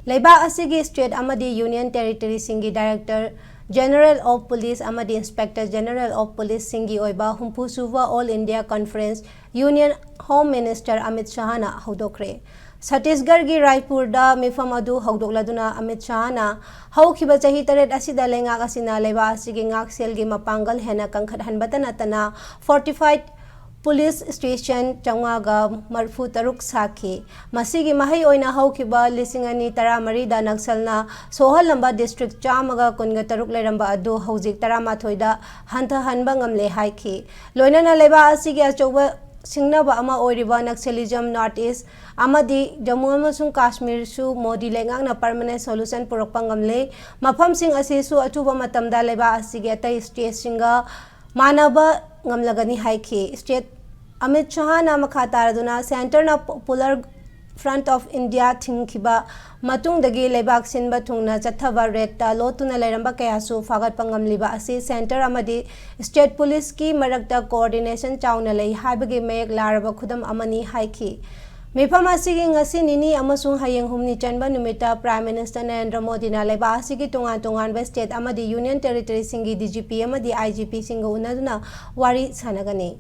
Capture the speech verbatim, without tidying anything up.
ꯂꯩꯕꯥꯛ ꯑꯁꯤꯒꯤ state ꯑꯃꯗꯤ union territoryꯁꯤꯡꯒꯤ Director General of Police ꯑꯃꯗꯤ Inspector General of Policeꯁꯤꯡꯒꯤ ꯑꯣꯏꯕ ꯍꯨꯝꯐꯨ ꯁꯨꯕ All India Conference Union Home Minister Amit ꯁꯍꯥꯅ ꯍꯧꯗꯣꯛꯈ꯭ꯔꯦ꯫ ꯁꯠꯇꯤꯁꯒꯔꯒꯤ ꯔꯥꯏꯄꯨꯔꯗ ꯃꯤꯐꯝ ꯑꯗꯨ ꯍꯧꯗꯣꯛꯂꯗꯨꯅ ꯑꯃꯤꯠ ꯁꯍꯥꯅ ꯍꯧꯈꯤꯕ ꯆꯍꯤ ꯇꯔꯦꯠ ꯑꯁꯤꯗ ꯂꯩꯉꯥꯛ ꯑꯁꯤꯅ ꯂꯩꯕꯥꯛ ꯑꯁꯤꯒꯤ ꯉꯥꯛꯁꯦꯜꯒꯤ ꯃꯄꯥꯡꯒꯜ ꯍꯦꯟꯅ ꯀꯟꯈꯠꯍꯟꯕꯇ ꯅꯠꯇꯅ fortified police station ꯆꯥꯝꯃꯉꯥꯒ ꯃꯔꯤꯐꯨ ꯇꯔꯨꯛ ꯁꯥꯈꯤ꯫ ꯃꯁꯤꯒꯤ ꯃꯍꯩ ꯑꯣꯏꯅ ꯍꯧꯈꯤꯕ ꯂꯤꯁꯤꯡ ꯑꯅꯤ ꯇꯔꯥꯃꯔꯤꯗ ꯅꯛꯁꯜꯅ ꯁꯣꯛꯍꯜꯂꯝꯕ district ꯆꯥꯝꯃꯒ ꯀꯨꯟꯒ ꯇꯔꯨꯛ ꯂꯩꯔꯝꯕ ꯑꯗꯨ ꯍꯧꯖꯤꯛ ꯇꯔꯥꯃꯥꯊꯣꯏꯗ ꯍꯟꯊꯍꯟꯕ ꯉꯝꯂꯦ ꯍꯥꯏꯈꯤ꯫ ꯂꯣꯏꯅꯅ ꯂꯩꯕꯥꯛ ꯑꯁꯤꯒꯤ ꯑꯆꯧꯕ ꯁꯤꯡꯅꯕ ꯑꯃ ꯑꯣꯏꯔꯤꯕ Naxalism North East ꯑꯃꯗꯤ ꯖꯝꯃꯨ ꯑꯃꯁꯨꯡ ꯀꯥꯁꯃꯤꯔꯁꯨ ꯃꯣꯗꯤ ꯂꯩꯉꯥꯛꯅ permanent solution ꯄꯨꯔꯛꯄ ꯉꯝꯂꯦ꯫ ꯃꯐꯝꯁꯤꯡ ꯑꯁꯤꯁꯨ ꯑꯊꯨꯕ ꯃꯇꯝꯗ ꯂꯩꯕꯥꯛ ꯑꯁꯤꯒꯤ ꯑꯇꯩ stateꯁꯤꯡꯒ ꯃꯥꯟꯅꯕ ꯉꯝꯂꯒꯅꯤ ꯍꯥꯏꯈꯤ꯫ State ꯑꯃꯤꯠ ꯁꯍꯥꯅ ꯃꯈꯥ ꯇꯥꯔꯗꯨꯅ centreꯅ Popular Front of India ꯊꯤꯡꯈꯤꯕ ꯃꯇꯨꯡꯗꯒꯤ ꯂꯩꯕꯥꯛ ꯁꯤꯟꯕ ꯊꯨꯡꯅ ꯆꯠꯊꯕ raidꯇ ꯂꯣꯠꯇꯨꯅ ꯂꯩꯔꯝꯕ ꯀꯌꯥꯁꯨ ꯐꯥꯒꯠꯄ ꯉꯝꯂꯤꯕ ꯑꯁꯤ centre ꯑꯃꯗꯤ state policeꯀꯤ ꯃꯔꯛꯇ coordination ꯆꯥꯎꯅ ꯂꯩ ꯍꯥꯏꯕꯒꯤ ꯃꯌꯦꯛ ꯂꯥꯔꯕ ꯈꯨꯗꯝ ꯑꯃꯅꯤ ꯍꯥꯏꯈꯤ꯫ ꯃꯤꯐꯝ ꯑꯁꯤꯒꯤ ꯉꯁꯤ ꯅꯤꯅꯤ ꯑꯃꯁꯨꯡ ꯍꯌꯦꯡ ꯍꯨꯝꯅꯤ ꯆꯟꯕ ꯅꯨꯃꯤꯠꯇ Prime Minister ꯅꯔꯦꯟꯗ꯭ꯔ ꯃꯣꯗꯤꯅ ꯂꯩꯕꯥꯛ ꯑꯁꯤꯒꯤ ꯇꯣꯉꯥꯟ ꯇꯣꯉꯥꯟꯕ state ꯑꯃꯗꯤ union territoryꯁꯤꯡꯒꯤ DGP ꯑꯃꯗꯤ IGPꯁꯤꯡꯒ ꯎꯅꯗꯨꯅ ꯋꯥꯔꯤ ꯁꯥꯟꯅꯒꯅꯤ꯫